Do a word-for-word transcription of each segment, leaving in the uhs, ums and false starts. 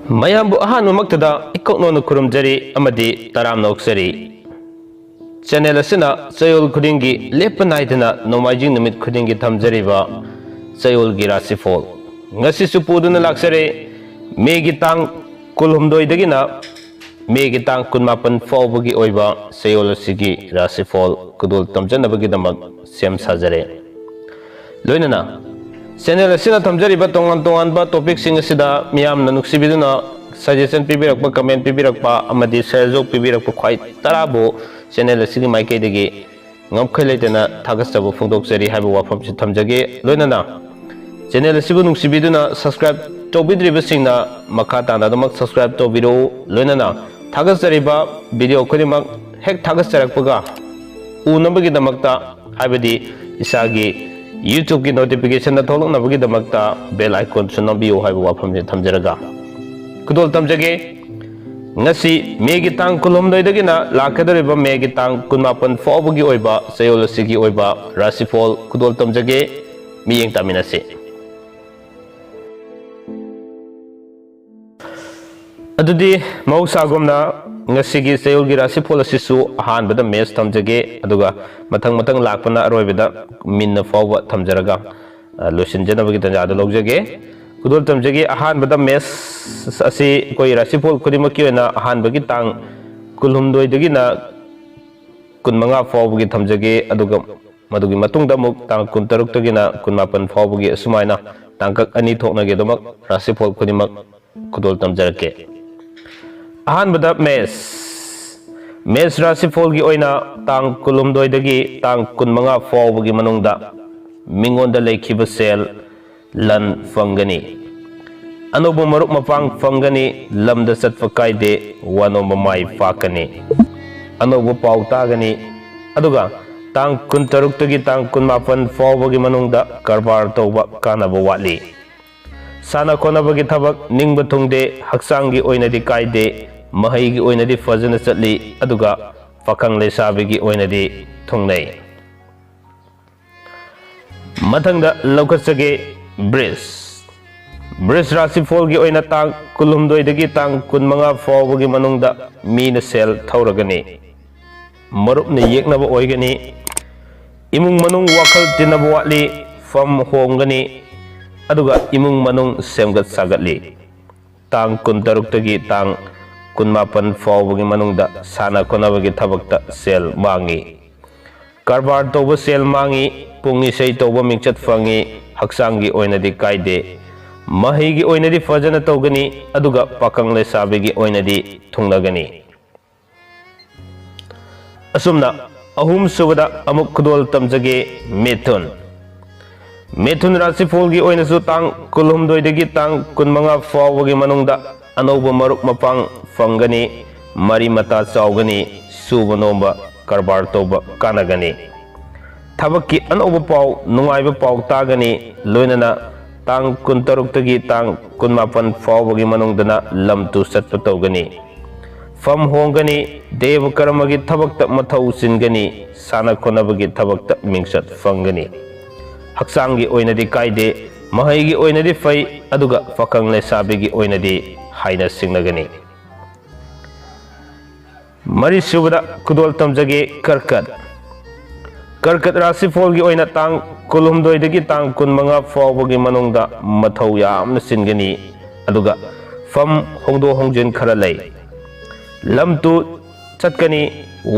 ꯃꯌꯥꯝꯕꯨ ꯑꯍꯥꯟꯕꯃꯛꯇꯗ ꯏꯀꯣꯛꯅꯣꯅ ꯈꯨꯔꯨꯝꯖꯔꯤ ꯑꯃꯗꯤ ꯇꯔꯥꯝꯅ ꯑꯣꯛꯆꯔꯤ꯫ ꯆꯦꯅꯦꯜ ꯑꯁꯤꯅ ꯆꯌꯣꯜ ꯈꯨꯗꯤꯡꯒꯤ ꯂꯦꯞꯄ ꯅꯥꯏꯗꯅ ꯅꯣꯡꯃꯥꯏꯖꯤꯡ ꯅꯨꯃꯤꯠ ꯈꯨꯗꯤꯡꯒꯤ ꯊꯝꯖꯔꯤꯕ ꯆꯌꯣꯜꯒꯤ ꯔꯥꯁꯤꯐꯣꯜ ꯉꯁꯤꯁꯨ ꯄꯨꯗꯨꯅ ꯂꯥꯛꯆꯔꯦ꯫ ꯃꯦꯒꯤ ꯇꯥꯡ ꯀꯨꯟꯍꯨꯝꯗꯣꯏꯗꯒꯤꯅ ꯃꯦꯒꯤ ꯇꯥꯡ ꯀꯨꯟꯃꯥꯄꯟ ꯐꯥꯎꯕꯒꯤ ꯑꯣꯏꯕ ꯆꯌꯣꯜ ꯑꯁꯤꯒꯤ ꯔꯥꯁꯤꯐꯣꯜ ꯈꯨꯗꯣꯜ ꯇꯝꯖꯅꯕꯒꯤꯗꯃꯛ ꯁꯦꯝ ꯁꯥꯖꯔꯦ꯫ ꯂꯣꯏꯅꯅ ꯆꯦꯅꯦꯜ ꯑꯁꯤꯅ ꯊꯝꯖꯔꯤꯕ ꯇꯣꯉꯥꯟ ꯇꯣꯉꯥꯟꯕ ꯇꯣꯄꯤꯛꯁꯤꯡ ꯑꯁꯤꯗ ꯃꯤꯌꯥꯝꯅ ꯅꯨꯡꯁꯤꯕꯤꯗꯨꯅ ꯁꯖꯦꯁꯟ ꯄꯤꯕꯤꯔꯛꯄ, ꯀꯃꯦꯟ ꯄꯤꯕꯤꯔꯛꯄ ꯑꯃꯗꯤ ꯁꯦꯜꯖꯣꯛ ꯄꯤꯕꯤꯔꯛꯄ ꯈ꯭ꯋꯥꯏ ꯇꯔꯥꯕꯨ ꯆꯦꯅꯦꯜ ꯑꯁꯤꯒꯤ ꯃꯥꯏꯀꯩꯗꯒꯤ ꯉꯝꯈꯩ ꯂꯩꯇꯅ ꯊꯥꯒꯠꯆꯕ ꯐꯣꯡꯗꯣꯛꯆꯔꯤ ꯍꯥꯏꯕ ꯋꯥꯐꯝꯁꯤ ꯊꯝꯖꯒꯦ꯫ ꯂꯣꯏꯅꯅ ꯆꯦꯅꯦꯜ ꯑꯁꯤꯕꯨ ꯅꯨꯡꯁꯤꯕꯤꯗꯨꯅ ꯁꯕꯁꯀ꯭ꯔꯥꯏꯕ ꯇꯧꯕꯤꯗ꯭ꯔꯤꯕꯁꯤꯡꯅ ꯃꯈꯥ ꯇꯥꯅ ꯑꯗꯨꯃꯛ ꯁꯕꯁꯀ꯭ꯔꯥꯏꯕ ꯇꯧꯕꯤꯔꯛꯎ꯫ ꯂꯣꯏꯅꯅ ꯊꯥꯒꯠꯆꯔꯤꯕ ꯚꯤꯗꯤꯑꯣ ꯈꯨꯗꯤꯡꯃꯛ ꯍꯦꯛ ꯊꯥꯒꯠꯆꯔꯛꯄꯒ ꯎꯅꯕꯒꯤꯗꯃꯛꯇ, ꯍꯥꯏꯕꯗꯤ ꯏꯁꯥꯒꯤ YouTubeꯀꯤ ꯅꯣꯇꯤꯐꯤꯀꯦꯁꯟꯗ ꯊꯣꯛꯂꯛꯅꯕꯒꯤꯗꯃꯛꯇ ꯕꯦꯜ ꯑꯥꯏꯀꯣꯟꯁꯨ ꯅꯝꯕꯤꯌꯨ ꯍꯥꯏꯕ ꯋꯥꯐꯝꯁꯤ ꯊꯝꯖꯔꯒ, ꯈꯨꯗꯣꯜ ꯇꯝꯖꯒꯦ꯫ ꯉꯁꯤ ꯃꯦꯒꯤ ꯇꯥꯡ ꯀꯨꯟꯍꯨꯝꯗꯣꯏꯗꯒꯤꯅ ꯂꯥꯛꯀꯗꯧꯔꯤꯕ ꯃꯦꯒꯤ ꯇꯥꯡ ꯀꯨꯟꯃꯥꯄꯟ ꯐꯥꯎꯕꯒꯤ ꯑꯣꯏꯕ ꯆꯌꯣꯜ ꯑꯁꯤꯒꯤ ꯑꯣꯏꯕ ꯔꯥꯁꯤꯐꯣꯜ ꯈꯨꯗꯣꯜ ꯇꯝꯖꯒꯦ꯫ ꯃꯤꯠꯌꯦꯡ ꯇꯥꯃꯤꯟꯅꯁꯤ꯫ ꯑꯗꯨꯗꯤ ꯃꯍꯧꯁꯥꯒꯨꯝꯅ ꯉꯁꯤꯒꯤ ꯆꯌꯣꯜꯒꯤ ꯔꯥꯁꯤꯐꯣꯜ ꯑꯁꯤꯁꯨ ꯑꯍꯥꯟꯕꯗ ꯃꯦꯁ ꯊꯝꯖꯒꯦ, ꯑꯗꯨꯒ ꯃꯊꯪ ꯃꯊꯪ ꯂꯥꯛꯄꯅ ꯑꯔꯣꯏꯕꯗ ꯃꯤꯟꯅ ꯐꯥꯎꯕ ꯊꯝꯖꯔꯒ, ꯑ, ꯂꯣꯏꯁꯤꯟꯖꯅꯕꯒꯤ ꯇꯥꯟꯖꯥꯗꯨ ꯂꯧꯖꯒꯦ꯫ ꯈꯨꯗꯣꯜ ꯇꯝꯖꯒꯦ꯫ ꯑꯍꯥꯟꯕꯗ ꯃꯦꯁ ꯑꯁꯤ ꯑꯩꯈꯣꯏ ꯔꯥꯁꯤꯐꯣꯜ ꯈꯨꯗꯤꯡꯃꯛꯀꯤ ꯑꯣꯏꯅ ꯑꯍꯥꯟꯕꯒꯤ ꯇꯥꯡ ꯀꯨꯟꯍꯨꯝꯗꯣꯏꯗꯒꯤꯅ ꯀꯨꯟꯃꯉꯥ ꯐꯥꯎꯕꯒꯤ ꯊꯝꯖꯒꯦ, ꯑꯗꯨꯒ ꯃꯗꯨꯒꯤ ꯃꯇꯨꯡꯗ ꯑꯃꯨꯛ ꯇꯥꯡ ꯀꯨꯟꯇꯔꯨꯛꯇꯒꯤꯅ ꯀꯨꯟꯃꯥꯄꯟ ꯐꯥꯎꯕꯒꯤ ꯑꯁꯨꯃꯥꯏꯅ ꯇꯥꯡꯀꯛ ꯑꯅꯤ ꯊꯣꯛꯅꯒꯦ ꯑꯗꯨꯃꯛ ꯔꯥꯁꯤꯐꯣꯜ ꯈꯨꯗꯤꯡꯃꯛ ꯈꯨꯗꯣꯜ ꯇꯝꯖꯔꯛꯀꯦ꯫ ꯑꯍꯥꯟꯕꯗ ꯃꯦꯁ꯫ ꯃꯦꯁ ꯔꯥꯁꯤꯐꯣꯜꯒꯤ ꯑꯣꯏꯅ ꯇꯥꯡ ꯀꯨꯟꯍꯨꯝꯗꯣꯏꯗꯒꯤ ꯇꯥꯡ ꯀꯨꯟꯃꯉꯥ ꯐꯥꯎꯕꯒꯤ ꯃꯅꯨꯡꯗ ꯃꯤꯉꯣꯟꯗ ꯂꯩꯈꯤꯕ ꯁꯦꯜ ꯂꯟ ꯐꯪꯒꯅꯤ꯫ ꯑꯅꯧꯕ ꯃꯔꯨꯞ ꯃꯄꯥꯡ ꯐꯪꯒꯅꯤ꯫ ꯂꯝꯗ ꯆꯠꯄ ꯀꯥꯏꯗꯦ꯫ ꯋꯥꯅꯣꯝꯕ ꯃꯥꯏ ꯄꯥꯛꯀꯅꯤ꯫ ꯑꯅꯧꯕ ꯄꯥꯎ ꯇꯥꯒꯅꯤ꯫ ꯑꯗꯨꯒ ꯇꯥꯡ ꯀꯨꯟꯇꯔꯨꯛꯇꯒꯤ ꯇꯥꯡ ꯀꯨꯟꯃꯥꯄꯟ ꯐꯥꯎꯕꯒꯤ ꯃꯅꯨꯡꯗ ꯀꯔꯕꯥꯔ ꯇꯧꯕ ꯀꯥꯟꯅꯕ ꯋꯥꯠꯂꯤ꯫ ꯁꯥꯟꯅ ꯈꯣꯠꯅꯕꯒꯤ ꯊꯕꯛ ꯅꯤꯡꯕ ꯊꯨꯡꯗꯦ꯫ ꯍꯛꯆꯥꯡꯒꯤ ꯑꯣꯏꯅꯗꯤ ꯀꯥꯏꯗꯦ꯫ ꯃꯍꯩꯒꯤ ꯑꯣꯏꯅꯗꯤ ꯐꯖꯅ ꯆꯠꯂꯤ꯫ ꯑꯗꯨꯒ ꯄꯥꯈꯪ ꯂꯩꯁꯥꯕꯤꯒꯤ ꯑꯣꯏꯅꯗꯤ ꯊꯨꯡꯅꯩ꯫ ꯃꯊꯪꯗ ꯂꯧꯈꯠꯆꯒꯦ ꯕ꯭ꯔꯤꯖ꯫ ꯕ꯭ꯔꯤꯖ ꯔꯥꯁꯤꯐꯣꯜꯒꯤ ꯑꯣꯏꯅ ꯇꯥꯡ ꯀꯨꯟꯍꯨꯝꯗꯣꯏꯗꯒꯤ ꯇꯥꯡ ꯀꯨꯟꯃꯉꯥ ꯐꯥꯎꯕꯒꯤ ꯃꯅꯨꯡꯗ ꯃꯤꯅ ꯁꯦꯜ ꯊꯧꯔꯒꯅꯤ꯫ ꯃꯔꯨꯞꯅ ꯌꯦꯛꯅꯕ ꯑꯣꯏꯒꯅꯤ꯫ ꯏꯃꯨꯡ ꯃꯅꯨꯡ ꯋꯥꯈꯜ ꯇꯤꯟꯅꯕ ꯋꯥꯠꯂꯤ꯫ ꯐꯝ ꯍꯣꯡꯒꯅꯤ꯫ ꯑꯗꯨꯒ ꯏꯃꯨꯡ ꯃꯅꯨꯡ ꯁꯦꯝꯒꯠ ꯁꯥꯒꯠꯂꯤ꯫ ꯇꯥꯡ ꯀꯨꯟꯇꯔꯨꯛꯇꯒꯤ ꯇꯥꯡ ꯀꯨꯟꯃꯥꯄꯟ ꯐꯥꯎꯕꯒꯤ ꯃꯅꯨꯡꯗ ꯁꯥꯟꯅ ꯈꯣꯠꯅꯕꯒꯤ ꯊꯕꯛꯇ ꯁꯦꯜ ꯃꯥꯡꯏ꯫ ꯀꯔꯕꯥꯔ ꯇꯧꯕ ꯁꯦꯜ ꯃꯥꯡꯏ꯫ ꯄꯨꯡ ꯏꯁꯩ ꯇꯧꯕ ꯃꯤꯡꯆꯠ ꯐꯪꯏ꯫ ꯍꯛꯆꯥꯡꯒꯤ ꯑꯣꯏꯅꯗꯤ ꯀꯥꯏꯗꯦ꯫ ꯃꯍꯩꯒꯤ ꯑꯣꯏꯅꯗꯤ ꯐꯖꯅ ꯇꯧꯒꯅꯤ꯫ ꯑꯗꯨꯒ ꯄꯥꯈꯪ ꯂꯩꯁꯥꯕꯤꯒꯤ ꯑꯣꯏꯅꯗꯤ ꯊꯨꯡꯅꯒꯅꯤ꯫ ꯑꯁꯨꯝꯅ ꯑꯍꯨꯝ ꯁꯨꯕꯗ ꯑꯃꯨꯛ ꯈꯨꯗꯣꯜ ꯇꯝꯖꯒꯦ꯫ ꯃꯤꯊꯨꯟ꯫ ꯃꯤꯊꯨꯟ ꯔꯥꯁꯤꯐꯣꯜꯒꯤ ꯑꯣꯏꯅꯁꯨ ꯇꯥꯡ ꯀꯨꯟꯍꯨꯝꯗꯣꯏꯗꯒꯤ ꯇꯥꯡ ꯀꯨꯟꯃꯉꯥ ꯐꯥꯎꯕꯒꯤ ꯃꯅꯨꯡꯗ ꯑꯅꯧꯕ ꯃꯔꯨꯞ ꯃꯄꯥꯡ ꯐꯪꯒꯅꯤ꯫ ꯃꯔꯤ ꯃꯇꯥ ꯆꯥꯎꯒꯅꯤ꯫ ꯁꯨꯕ ꯅꯣꯝꯕ, ꯀꯔꯕꯥꯔ ꯇꯧꯕ ꯀꯥꯟꯅꯒꯅꯤ꯫ ꯊꯕꯛꯀꯤ ꯑꯅꯧꯕ ꯄꯥꯎ, ꯅꯨꯡꯉꯥꯏꯕ ꯄꯥꯎ ꯇꯥꯒꯅꯤ꯫ ꯂꯣꯏꯅꯅ ꯇꯥꯡ ꯀꯨꯟꯇꯔꯨꯛꯇꯒꯤ ꯇꯥꯡ ꯀꯨꯟꯃꯥꯄꯟ ꯐꯥꯎꯕꯒꯤ ꯃꯅꯨꯡꯗꯅ ꯂꯝ ꯇꯨ ꯆꯠꯄ ꯇꯧꯒꯅꯤ꯫ ꯐꯝ ꯍꯣꯡꯒꯅꯤ꯫ ꯗꯦꯕ ꯀꯔꯃꯒꯤ ꯊꯕꯛꯇ ꯃꯊꯧ ꯆꯤꯟꯒꯅꯤ꯫ ꯁꯥꯟꯅ ꯈꯣꯠꯅꯕꯒꯤ ꯊꯕꯛꯇ ꯃꯤꯡꯆꯠ ꯐꯪꯒꯅꯤ꯫ ꯍꯛꯆꯥꯡꯒꯤ ꯑꯣꯏꯅꯗꯤ ꯀꯥꯏꯗꯦ꯫ ꯃꯍꯩꯒꯤ ꯑꯣꯏꯅꯗꯤ ꯐꯩ꯫ ꯑꯗꯨꯒ ꯄꯥꯈꯪ ꯂꯩꯁꯥꯕꯤꯒꯤ ꯑꯣꯏꯅꯗꯤ ꯍꯥꯏꯅ ꯁꯤꯡꯅꯒꯅꯤ꯫ ꯃꯔꯤ ꯁꯨꯕꯗ ꯈꯨꯗꯣꯜ ꯇꯝꯖꯒꯦ꯫ ꯀꯔꯀꯠ꯫ ꯀꯔꯀꯠ ꯔꯥꯁꯤꯐꯣꯜꯒꯤ ꯑꯣꯏꯅ ꯇꯥꯡ ꯀꯨꯟꯍꯨꯝꯗꯣꯏꯗꯒꯤ ꯇꯥꯡ ꯀꯨꯟꯃꯉꯥ ꯐꯥꯎꯕꯒꯤ ꯃꯅꯨꯡꯗ ꯃꯊꯧ ꯌꯥꯝꯅ ꯆꯤꯟꯒꯅꯤ꯫ ꯑꯗꯨꯒ ꯐꯝ ꯍꯣꯡꯗꯣꯛ ꯍꯣꯡꯖꯤꯟ ꯈꯔ ꯂꯩ꯫ ꯂꯝ ꯇꯨ ꯆꯠꯀꯅꯤ꯫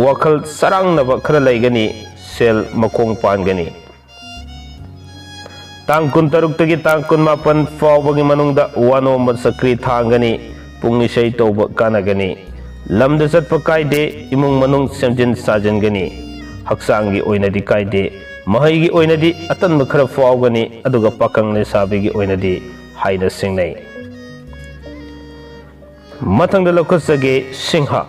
ꯋꯥꯈꯜ ꯆꯔꯥꯡꯅꯕ ꯈꯔ ꯂꯩꯒꯅꯤ꯫ ꯁꯦꯜ ꯃꯈꯣꯡ ꯄꯥꯟꯒꯅꯤ꯫ ꯇꯥꯡ ꯀꯨꯟꯇꯔꯨꯛꯇꯒꯤ ꯇꯥꯡ ꯀꯨꯟꯃꯥꯄꯟ ꯐꯥꯎꯕꯒꯤ ꯃꯅꯨꯡꯗ ꯋꯥꯅꯣꯝꯕ ꯆꯀ꯭ꯔꯤ ꯊꯥꯡꯒꯅꯤ꯫ ꯄꯨꯡ ꯏꯁꯩ ꯇꯧꯕ ꯀꯥꯟꯅꯒꯅꯤ꯫ ꯂꯝꯗ ꯆꯠꯄ ꯀꯥꯏꯗꯦ꯫ ꯏꯃꯨꯡ ꯃꯅꯨꯡ ꯁꯦꯝꯖꯤꯟ ꯁꯥꯖꯤꯟꯒꯅꯤ꯫ ꯍꯛꯆꯥꯡꯒꯤ ꯑꯣꯏꯅꯗꯤ ꯀꯥꯏꯗꯦ꯫ ꯃꯍꯩꯒꯤ ꯑꯣꯏꯅꯗꯤ ꯑꯇꯟꯕ ꯈꯔ ꯐꯥꯎꯒꯅꯤ꯫ ꯑꯗꯨꯒ ꯄꯥꯈꯪ ꯂꯩꯁꯥꯕꯤꯒꯤ ꯑꯣꯏꯅꯗꯤ ꯍꯥꯏꯅ ꯁꯤꯡꯅꯩ꯫ ꯃꯊꯪꯗ ꯂꯧꯈꯠꯆꯒꯦ ꯁꯤꯡꯍ꯫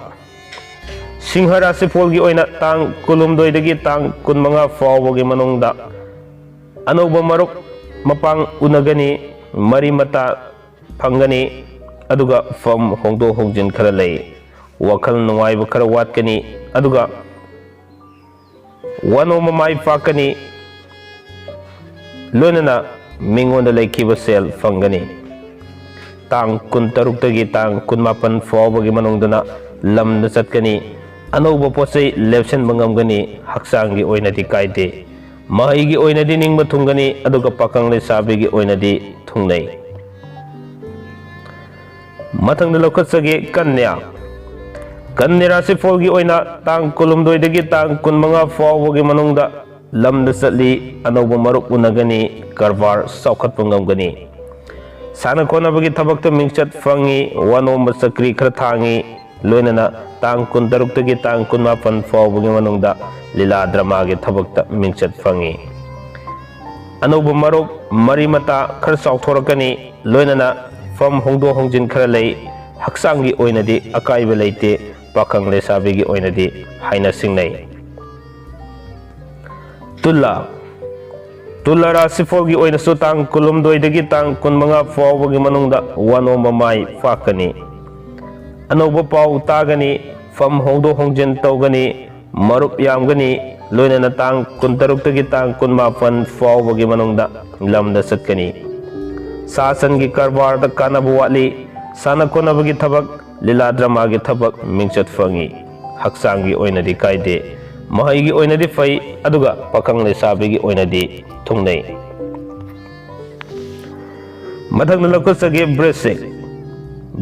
ꯁꯤꯡꯍ ꯔꯥꯁꯤꯐꯣꯜꯒꯤ ꯑꯣꯏꯅ ꯇꯥꯡ ꯀꯨꯟꯍꯨꯝꯗꯣꯏꯗꯒꯤ ꯇꯥꯡ ꯀꯨꯟꯃꯉꯥ ꯐꯥꯎꯕꯒꯤ ꯃꯅꯨꯡꯗ ꯑꯅꯧꯕ ꯃꯔꯨꯞ ꯃꯄꯥꯡ ꯎꯅꯒꯅꯤ꯫ ꯃꯔꯤ ꯃꯇꯥ ꯐꯪꯒꯅꯤ꯫ ꯑꯗꯨꯒ ꯐꯝ ꯍꯣꯡꯗꯣꯛ ꯍꯣꯡꯖꯤꯟ ꯈꯔ ꯂꯩ꯫ ꯋꯥꯈꯜ ꯅꯨꯡꯉꯥꯏꯕ ꯈꯔ ꯋꯥꯠꯀꯅꯤ꯫ ꯑꯗꯨꯒ ꯋꯥꯅꯣꯝꯕ ꯃꯥꯏ ꯄꯥꯛꯀꯅꯤ꯫ ꯂꯣꯏꯅꯅ ꯃꯤꯉꯣꯟꯗ ꯂꯩꯈꯤꯕ ꯁꯦꯜ ꯐꯪꯒꯅꯤ꯫ ꯇꯥꯡ ꯀꯨꯟꯇꯔꯨꯛꯇꯒꯤ ꯇꯥꯡ ꯀꯨꯟꯃꯥꯄꯟ ꯐꯥꯎꯕꯒꯤ ꯃꯅꯨꯡꯗꯅ ꯂꯝꯗ ꯆꯠꯀꯅꯤ꯫ ꯑꯅꯧꯕ ꯄꯣꯠ ꯆꯩ ꯂꯦꯞꯁꯤꯟꯕ ꯉꯝꯒꯅꯤ꯫ ꯍꯛꯆꯥꯡꯒꯤ ꯑꯣꯏꯅꯗꯤ ꯀꯥꯏꯗꯦ꯫ ꯃꯍꯩꯒꯤ ꯑꯣꯏꯅꯗꯤ ꯅꯤꯡꯕ ꯊꯨꯡꯒꯅꯤ, ꯑꯗꯨꯒ ꯄꯥꯈꯪ ꯂꯩꯁꯥꯕꯤꯒꯤ ꯑꯣꯏꯅꯗꯤ ꯊꯨꯡꯅꯩ꯫ ꯃꯊꯪꯗ ꯂꯧꯈꯠꯆꯒꯦ ꯀꯟꯌꯥ꯫ ꯀꯟꯌꯥ ꯔꯥꯁꯤꯐꯣꯜꯒꯤ ꯑꯣꯏꯅ ꯇꯥꯡ ꯀꯨꯟꯍꯨꯝꯗꯣꯏꯗꯒꯤ ꯇꯥꯡ ꯀꯨꯟꯃꯉꯥ ꯐꯥꯎꯕꯒꯤ ꯃꯅꯨꯡꯗ ꯂꯝꯗ ꯆꯠꯂꯤ꯫ ꯑꯅꯧꯕ ꯃꯔꯨꯞ ꯎꯅꯒꯅꯤ꯫ ꯀꯔꯕꯥꯔ ꯆꯥꯎꯈꯠꯄ ꯉꯝꯒꯅꯤ꯫ ꯁꯥꯟꯅ ꯈꯣꯠꯅꯕꯒꯤ ꯊꯕꯛꯇ ꯃꯤꯡꯆꯠ ꯐꯪꯉꯤ꯫ ꯋꯥꯅꯣꯝꯕ ꯆꯀ꯭ꯔꯤ ꯈꯔ ꯊꯥꯡꯉꯤ꯫ ꯂꯣꯏꯅꯅ ꯇꯥꯡ ꯀꯨꯟꯇꯔꯨꯛꯇꯒꯤ ꯇꯥꯡ ꯀꯨꯟꯃꯥꯄꯟ ꯐꯥꯎꯕꯒꯤ ꯃꯅꯨꯡꯗ ꯂꯤꯂꯥ ꯗ꯭ꯔꯃꯥꯒꯤ ꯊꯕꯛꯇ ꯃꯤꯡꯆꯠ ꯐꯪꯉꯤ꯫ ꯑꯅꯧꯕ ꯃꯔꯨꯞ ꯃꯔꯤ ꯃꯇꯥ ꯈꯔ ꯆꯥꯎꯊꯣꯔꯛꯀꯅꯤ꯫ ꯂꯣꯏꯅꯅ ꯐꯝ ꯍꯣꯡꯗꯣꯛ ꯍꯣꯡꯖꯤꯟ ꯈꯔ ꯂꯩ꯫ ꯍꯛꯆꯥꯡꯒꯤ ꯑꯣꯏꯅꯗꯤ ꯑꯀꯥꯏꯕ ꯂꯩꯇꯦ꯫ ꯄꯥꯈꯪ ꯂꯩꯁꯥꯕꯤꯒꯤ ꯑꯣꯏꯅꯗꯤ ꯍꯥꯏꯅ ꯁꯤꯡꯅꯩ꯫ ꯇꯨꯂꯥ꯫ ꯇꯨꯂꯥ ꯔꯥꯁꯤꯐꯣꯜꯒꯤ ꯑꯣꯏꯅꯁꯨ ꯇꯥꯡ ꯀꯨꯟꯍꯨꯝꯗꯣꯏꯗꯒꯤ ꯇꯥꯡ ꯀꯨꯟꯃꯉꯥ ꯐꯥꯎꯕꯒꯤ ꯃꯅꯨꯡꯗ ꯋꯥꯅꯣꯝꯕ ꯃꯥꯏ ꯄꯥꯛꯀꯅꯤ꯫ ꯑꯅꯧꯕ ꯄꯥꯎ ꯇꯥꯒꯅꯤ꯫ ꯐꯝ ꯍꯣꯡꯗꯣꯛ ꯍꯣꯡꯖꯤꯟ ꯇꯧꯒꯅꯤ꯫ ꯃꯔꯨꯞ ꯌꯥꯝꯒꯅꯤ꯫ ꯂꯣꯏꯅꯅ ꯇꯥꯡ ꯀꯨꯟꯇꯔꯨꯛꯇꯒꯤ ꯇꯥꯡ ꯀꯨꯟꯃꯥꯄꯟ ꯐꯥꯎꯕꯒꯤ ꯃꯅꯨꯡꯗ ꯂꯝꯗ ꯆꯠꯀꯅꯤ꯫ ꯁꯥ ꯁꯟꯒꯤ ꯀꯔꯕꯥꯔꯗ ꯀꯥꯟꯅꯕ ꯋꯥꯠꯂꯤ꯫ ꯁꯥꯟꯅ ꯈꯣꯠꯅꯕꯒꯤ ꯊꯕꯛ, ꯂꯤꯂꯥ ꯗ꯭ꯔꯃꯥꯒꯤ ꯊꯕꯛ ꯃꯤꯡꯆꯠ ꯐꯪꯉꯤ꯫ ꯍꯛꯆꯥꯡꯒꯤ ꯑꯣꯏꯅꯗꯤ ꯀꯥꯏꯗꯦ꯫ ꯃꯍꯩꯒꯤ ꯑꯣꯏꯅꯗꯤ ꯐꯩ, ꯑꯗꯨꯒ ꯄꯥꯈꯪ ꯂꯩꯁꯥꯕꯤꯒꯤ ꯑꯣꯏꯅꯗꯤ ꯊꯨꯡꯅꯩ꯫ ꯃꯊꯪꯗ ꯂꯧꯈꯠꯆꯒꯦ ꯕ꯭ꯔꯦꯁꯤꯛ꯫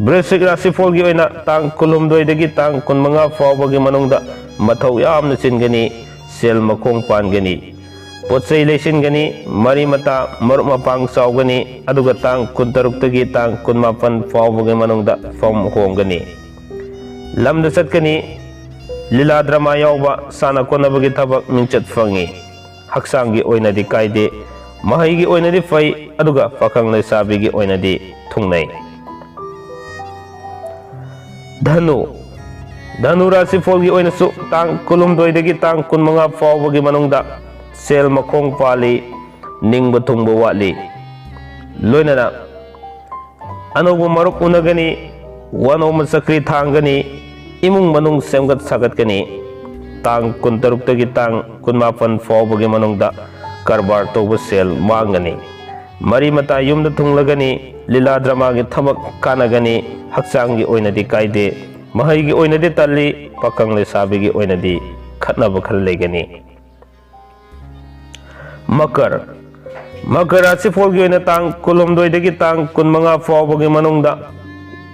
ꯕ꯭ꯔꯦꯁꯤꯛ ꯔꯥꯁꯤꯐꯣꯜꯒꯤ ꯑꯣꯏꯅ ꯇꯥꯡ ꯀꯨꯟꯍꯨꯝꯗꯣꯏꯗꯒꯤ ꯇꯥꯡ ꯀꯨꯟꯃꯉꯥ ꯐꯥꯎꯕꯒꯤ ꯃꯅꯨꯡꯗ ꯃꯊꯧ ꯌꯥꯝꯅ ꯆꯤꯟꯒꯅꯤ꯫ ꯁꯦꯜ ꯃꯈꯣꯡ ꯄꯥꯟꯒꯅꯤ꯫ ꯄꯣꯠ ꯆꯩ ꯂꯩꯁꯤꯟꯒꯅꯤ꯫ ꯃꯔꯤ ꯃꯇꯥ ꯃꯔꯨꯞ ꯃꯄꯥꯡ ꯆꯥꯎꯒꯅꯤ꯫ ꯑꯗꯨꯒ ꯇꯥꯡ ꯀꯨꯟꯇꯔꯨꯛꯇꯒꯤ ꯇꯥꯡ ꯀꯨꯟꯃꯥꯄꯟ ꯐꯥꯎꯕꯒꯤ ꯃꯅꯨꯡꯗ ꯐꯝ ꯍꯣꯡꯒꯅꯤ꯫ ꯂꯝꯗ ꯆꯠꯀꯅꯤ꯫ ꯂꯤꯂꯥ ꯗ꯭ꯔꯃꯥ ꯌꯥꯎꯕ, ꯁꯥꯟꯅ ꯈꯣꯠꯅꯕꯒꯤ ꯊꯕꯛ ꯃꯤꯡꯆꯠ ꯐꯪꯉꯤ꯫ ꯍꯛꯆꯥꯡꯒꯤ ꯑꯣꯏꯅꯗꯤ ꯀꯥꯏꯗꯦ꯫ ꯃꯍꯩꯒꯤ ꯑꯣꯏꯅꯗꯤ ꯐꯩ, ꯑꯗꯨꯒ ꯄꯥꯈꯪ ꯂꯩꯁꯥꯕꯤꯒꯤ ꯑꯣꯏꯅꯗꯤ ꯊꯨꯡꯅꯩ꯫ ꯙꯅꯨ꯫ ꯙꯅꯨ ꯔꯥꯁꯤꯐꯣꯜꯒꯤ ꯑꯣꯏꯅꯁꯨ ꯇꯥꯡ ꯀꯨꯟꯍꯨꯝꯗꯣꯏꯗꯒꯤ ꯇꯥꯡ ꯀꯨꯟꯃꯉꯥ ꯐꯥꯎꯕꯒꯤ ꯃꯅꯨꯡꯗ ꯁꯦꯜ ꯃꯈꯣꯡ ꯄꯥꯜꯂꯤ꯫ ꯅꯤꯡꯕ ꯊꯨꯡꯕ ꯋꯥꯠꯂꯤ꯫ ꯂꯣꯏꯅꯅ ꯑꯅꯧꯕ ꯃꯔꯨꯞ ꯎꯅꯒꯅꯤ꯫ ꯋꯥꯅꯣꯝꯕ ꯆꯀ꯭ꯔꯤ ꯊꯥꯡꯒꯅꯤ꯫ ꯏꯃꯨꯡ ꯃꯅꯨꯡ ꯁꯦꯝꯒꯠ ꯁꯥꯒꯠꯀꯅꯤ꯫ ꯇꯥꯡ ꯀꯨꯟꯇꯔꯨꯛꯇꯒꯤ ꯇꯥꯡ ꯀꯨꯟꯃꯥꯄꯟ ꯐꯥꯎꯕꯒꯤ ꯃꯅꯨꯡꯗ ꯀꯔꯕꯥꯔ ꯇꯧꯕ ꯁꯦꯜ ꯃꯥꯡꯒꯅꯤ꯫ ꯃꯔꯤ ꯃꯇꯥ ꯌꯨꯝꯗ ꯊꯨꯡꯂꯒꯅꯤ꯫ ꯂꯤꯂꯥ ꯗ꯭ꯔꯃꯥꯒꯤ ꯊꯕꯛ ꯀꯥꯟꯅꯒꯅꯤ꯫ ꯍꯛꯆꯥꯡꯒꯤ ꯑꯣꯏꯅꯗꯤ ꯀꯥꯏꯗꯦ꯫ ꯃꯍꯩꯒꯤ ꯑꯣꯏꯅꯗꯤ ꯇꯜꯂꯤ꯫ ꯄꯥꯈꯪ ꯂꯩꯁꯥꯕꯤꯒꯤ ꯑꯣꯏꯅꯗꯤ ꯈꯠꯅꯕ ꯈꯔ ꯂꯩꯒꯅꯤ꯫ ꯃꯀꯔ, ꯃꯀꯔ ꯔꯥꯁꯤꯐꯣꯜꯒꯤ ꯑꯣꯏꯅ ꯇꯥꯡ ꯀꯨꯟꯍꯨꯝꯗꯣꯏꯗꯒꯤ ꯇꯥꯡ ꯀꯨꯟꯃꯉꯥ ꯐꯥꯎꯕꯒꯤ ꯃꯅꯨꯡꯗ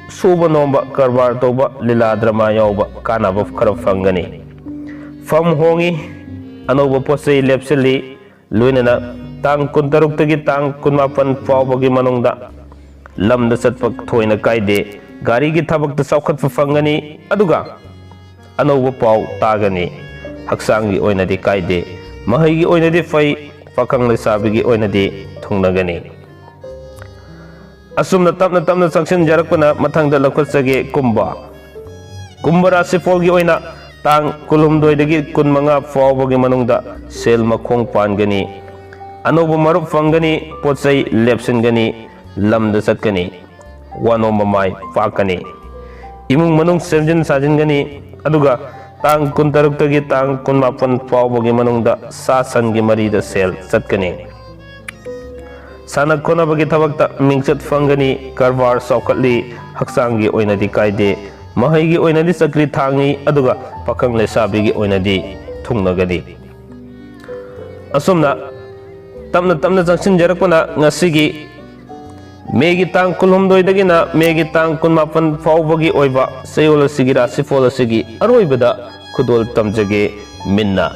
ꯁꯨꯕ ꯅꯣꯝꯕ, ꯀꯔꯕꯥꯔ ꯇꯧꯕ, ꯂꯤꯂꯥ ꯗ꯭ꯔꯃꯥ ꯌꯥꯎꯕ ꯀꯥꯟꯅꯕ ꯈꯔ ꯐꯪꯒꯅꯤ꯫ ꯐꯝ ꯍꯣꯡꯉꯤ, ꯑꯅꯧꯕ ꯄꯣꯠ ꯆꯩ ꯂꯦꯞꯁꯤꯜꯂꯤ, ꯂꯣꯏꯅꯅ ꯇꯥꯡ ꯀꯨꯟꯇꯔꯨꯛꯇꯒꯤ ꯇꯥꯡ ꯀꯨꯟꯃꯥꯄꯟ ꯐꯥꯎꯕꯒꯤ ꯃꯅꯨꯡꯗ ꯂꯝꯗ ꯆꯠꯄ ꯊꯣꯏꯅ ꯀꯥꯏꯗꯦ꯫ ꯒꯥꯔꯤꯒꯤ ꯊꯕꯛꯇ ꯆꯥꯎꯈꯠꯄ ꯐꯪꯒꯅꯤ, ꯑꯗꯨꯒ ꯑꯅꯧꯕ ꯄꯥꯎ ꯇꯥꯒꯅꯤ꯫ ꯍꯛꯆꯥꯡꯒꯤ ꯑꯣꯏꯅꯗꯤ ꯀꯥꯏꯗꯦ꯫ ꯃꯍꯩꯒꯤ ꯑꯣꯏꯅꯗꯤ ꯐꯩ꯫ ꯄꯥꯈꯪ ꯂꯩꯁꯥꯕꯤꯒꯤ ꯑꯣꯏꯅꯗꯤ ꯊꯨꯡꯅꯒꯅꯤ꯫ ꯑꯁꯨꯝꯅ ꯇꯞꯅ ꯇꯞꯅ ꯆꯪꯁꯤꯟꯖꯔꯛꯄꯅ ꯃꯊꯪꯗ ꯂꯧꯈꯠꯆꯒꯦ ꯀꯨꯝꯕ꯫ ꯀꯨꯝꯕ ꯔꯥꯁꯤꯐꯣꯜꯒꯤ ꯑꯣꯏꯅ ꯇꯥꯡ ꯀꯨꯟꯍꯨꯝꯗꯣꯏꯗꯒꯤ ꯀꯨꯟꯃꯉꯥ ꯐꯥꯎꯕꯒꯤ ꯃꯅꯨꯡꯗ ꯁꯦꯜ ꯃꯈꯣꯡ ꯄꯥꯟꯒꯅꯤ꯫ ꯑꯅꯧꯕ ꯃꯔꯨꯞ ꯐꯪꯒꯅꯤ꯫ ꯄꯣꯠ ꯆꯩ ꯂꯦꯞꯁꯤꯟꯒꯅꯤ꯫ ꯂꯝꯗ ꯆꯠꯀꯅꯤ꯫ ꯋꯥꯅꯣꯝꯕ ꯃꯥꯏ ꯄꯥꯛꯀꯅꯤ꯫ ꯏꯃꯨꯡ ꯃꯅꯨꯡ ꯁꯦꯝꯖꯤꯟ ꯁꯥꯖꯤꯟꯒꯅꯤ꯫ ꯑꯗꯨꯒ ꯇꯥꯡ ꯀꯨꯟꯇꯔꯨꯛꯇꯒꯤ ꯇꯥꯡ ꯀꯨꯟꯃꯥꯄꯟ ꯐꯥꯎꯕꯒꯤ ꯃꯅꯨꯡꯗ ꯁꯥ ꯁꯟꯒꯤ ꯃꯔꯤꯗ ꯁꯦꯜ ꯆꯠꯀꯅꯤ꯫ ꯁꯥꯟꯅ ꯈꯣꯠꯅꯕꯒꯤ ꯊꯕꯛꯇ ꯃꯤꯡꯆꯠ ꯐꯪꯒꯅꯤ꯫ ꯀꯔꯕꯥꯔ ꯆꯥꯎꯈꯠꯂꯤ꯫ ꯍꯛꯆꯥꯡꯒꯤ ꯑꯣꯏꯅꯗꯤ ꯀꯥꯏꯗꯦ꯫ ꯃꯍꯩꯒꯤ ꯑꯣꯏꯅꯗꯤ ꯆꯀ꯭ꯔꯤ ꯊꯥꯡꯉꯤ, ꯑꯗꯨꯒ ꯄꯥꯈꯪ ꯂꯩꯁꯥꯕꯤꯒꯤ ꯑꯣꯏꯅꯗꯤ ꯊꯨꯡꯅꯒꯅꯤ꯫ ꯑꯁꯨꯝꯅ ꯇꯞꯅ ꯇꯞꯅ ꯆꯪꯁꯤꯟꯖꯔꯛꯄꯅ ꯉꯁꯤꯒꯤ ꯃꯦꯒꯤ ꯇꯥꯡ ꯀꯨꯟꯍꯨꯝꯗꯣꯏꯗꯒꯤꯅ ꯃꯦꯒꯤ ꯇꯥꯡ ꯀꯨꯟꯃꯥꯄꯟ ꯐꯥꯎꯕꯒꯤ ꯑꯣꯏꯕ ꯆꯌꯣꯜ ꯑꯁꯤꯒꯤ ꯔꯥꯁꯤꯐꯣꯜ ꯑꯁꯤꯒꯤ ꯑꯔꯣꯏꯕꯗ ꯈꯨꯗꯣꯜ ꯇꯝꯖꯒꯦ ꯃꯤꯟꯅ꯫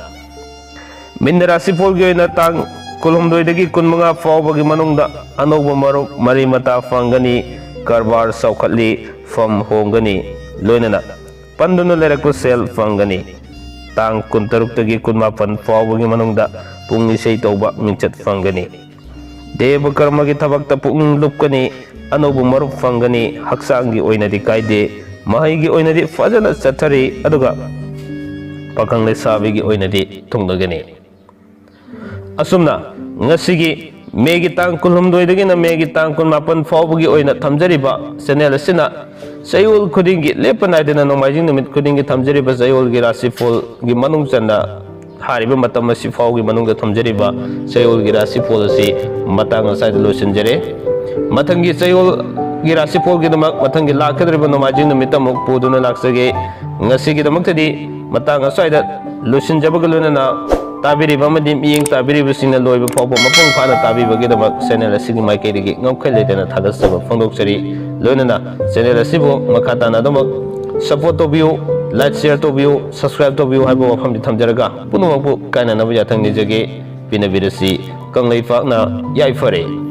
ꯃꯤꯟꯅ ꯔꯥꯁꯤꯐꯣꯜꯒꯤ ꯑꯣꯏꯅ ꯇꯥꯡ ꯀꯨꯟꯍꯨꯝꯗꯣꯏꯗꯒꯤ ꯀꯨꯟꯃꯉꯥ ꯐꯥꯎꯕꯒꯤ ꯃꯅꯨꯡꯗ ꯑꯅꯧꯕ ꯃꯔꯨꯞ ꯃꯔꯤ ꯃꯇꯥ ꯐꯪꯒꯅꯤ, ꯀꯔꯕꯥꯔ ꯆꯥꯎꯈꯠꯂꯤ, ꯐꯝ ꯍꯣꯡꯒꯅꯤ, ꯂꯣꯏꯅꯅ ꯄꯟꯗꯨꯅ ꯂꯩꯔꯛꯄ ꯁꯦꯜ ꯐꯪꯒꯅꯤ꯫ ꯇꯥꯡ ꯀꯨꯟꯇꯔꯨꯛꯇꯒꯤ ꯀꯨꯟꯃꯥꯄꯟ ꯐꯥꯎꯕꯒꯤ ꯃꯅꯨꯡꯗ ꯄꯨꯡ ꯏꯁꯩ ꯇꯧꯕ ꯃꯤꯡꯆꯠ ꯐꯪꯒꯅꯤ꯫ ꯗꯦꯕ ꯀꯔꯃꯒꯤ ꯊꯕꯛꯇ ꯄꯨꯛꯅꯤꯡ ꯂꯨꯞꯀꯅꯤ꯫ ꯑꯅꯧꯕ ꯃꯔꯨꯞ ꯐꯪꯒꯅꯤ꯫ ꯍꯛꯆꯥꯡꯒꯤ ꯑꯣꯏꯅꯗꯤ ꯀꯥꯏꯗꯦ꯫ ꯃꯍꯩꯒꯤ ꯑꯣꯏꯅꯗꯤ ꯐꯖꯅ ꯆꯠꯊꯔꯤ, ꯑꯗꯨꯒ ꯄꯥꯈꯪ ꯂꯩꯁꯥꯕꯤꯒꯤ ꯑꯣꯏꯅꯗꯤ ꯊꯨꯡꯅꯒꯅꯤ꯫ ꯑꯁꯨꯝꯅ ꯉꯁꯤꯒꯤ ꯃꯦꯒꯤ ꯇꯥꯡ ꯀꯨꯟꯍꯨꯝꯗꯣꯏꯗꯒꯤꯅ ꯃꯦꯒꯤ ꯇꯥꯡ ꯀꯨꯟꯃꯥꯄꯟ ꯐꯥꯎꯕꯒꯤ ꯑꯣꯏꯅ ꯊꯝꯖꯔꯤꯕ ꯆꯦꯅꯦꯜ ꯑꯁꯤꯅ ꯆꯌꯣꯜ ꯈꯨꯗꯤꯡꯒꯤ ꯂꯦꯞꯄ ꯅꯥꯏꯗꯅ ꯅꯣꯡꯃꯥꯏꯖꯤꯡ ꯅꯨꯃꯤꯠ ꯈꯨꯗꯤꯡꯒꯤ ꯊꯝꯖꯔꯤꯕ ꯆꯌꯣꯜꯒꯤ ꯔꯥꯁꯤꯐꯣꯜꯒꯤ ꯃꯅꯨꯡ ꯆꯟꯅ ꯊꯥꯔꯤꯕ ꯃꯇꯝ ꯑꯁꯤ ꯐꯥꯎꯒꯤ ꯃꯅꯨꯡꯗ ꯊꯝꯖꯔꯤꯕ ꯆꯌꯣꯜꯒꯤ ꯔꯥꯁꯤꯐꯣꯜ ꯑꯁꯤ ꯃꯇꯥꯡ ꯑꯁ꯭ꯋꯥꯏꯗ ꯂꯣꯏꯁꯤꯟꯖꯔꯦ꯫ ꯃꯊꯪꯒꯤ ꯆꯌꯣꯜꯒꯤ ꯔꯥꯁꯤꯐꯣꯜꯒꯤꯗꯃꯛ ꯃꯊꯪꯒꯤ ꯂꯥꯛꯀꯗꯧꯔꯤꯕ ꯅꯣꯡꯃꯥꯏꯖꯤꯡ ꯅꯨꯃꯤꯠꯇ ꯑꯃꯨꯛ ꯄꯨꯗꯨꯅ ꯂꯥꯛꯆꯒꯦ꯫ ꯉꯁꯤꯒꯤꯗꯃꯛꯇꯗꯤ ꯃꯇꯥꯡ ꯑꯁ꯭ꯋꯥꯏꯗ ꯂꯣꯏꯁꯤꯟꯖꯕꯒ ꯂꯣꯏꯅꯅ ꯇꯥꯕꯤꯔꯤꯕ ꯑꯃꯗꯤ ꯃꯤꯠꯌꯦꯡ ꯇꯥꯕꯤꯔꯤꯕꯁꯤꯡꯅ ꯂꯣꯏꯕ ꯐꯥꯎꯕ ꯃꯄꯨꯡ ꯐꯥꯅ ꯇꯥꯕꯤꯕꯒꯤꯗꯃꯛ ꯆꯦꯅꯦꯜ ꯑꯁꯤꯒꯤ ꯃꯥꯏꯀꯩꯗꯒꯤ ꯉꯝꯈꯩ ꯂꯩꯇꯅ ꯊꯥꯒꯠꯆꯕ ꯐꯣꯡꯗꯣꯛꯆꯔꯤ꯫ ꯂꯣꯏꯅꯅ ꯆꯦꯅꯦꯜ ꯑꯁꯤꯕꯨ ꯃꯈꯥ ꯇꯥꯅ ꯑꯗꯨꯃꯛ ꯁꯄꯣꯔꯠ ꯇꯧꯕꯤꯌꯨ, ꯂꯥꯏꯛ, ꯁꯤꯌꯔ ꯇꯧꯕꯤꯌꯨ, ꯁꯕꯁꯀ꯭ꯔꯥꯏꯕ ꯇꯧꯕꯤꯌꯨ ꯍꯥꯏꯕ ꯋꯥꯐꯝꯗꯤ ꯊꯝꯖꯔꯒ ꯄꯨꯝꯅꯃꯛꯄꯨ ꯀꯥꯏꯅꯅꯕ ꯌꯥꯊꯪ ꯅꯤꯖꯒꯦ꯫ ꯄꯤꯅꯕꯤꯔꯁꯤ꯫ ꯀꯪꯂꯩꯄꯥꯛꯅ ꯌꯥꯏꯐꯔꯦ꯫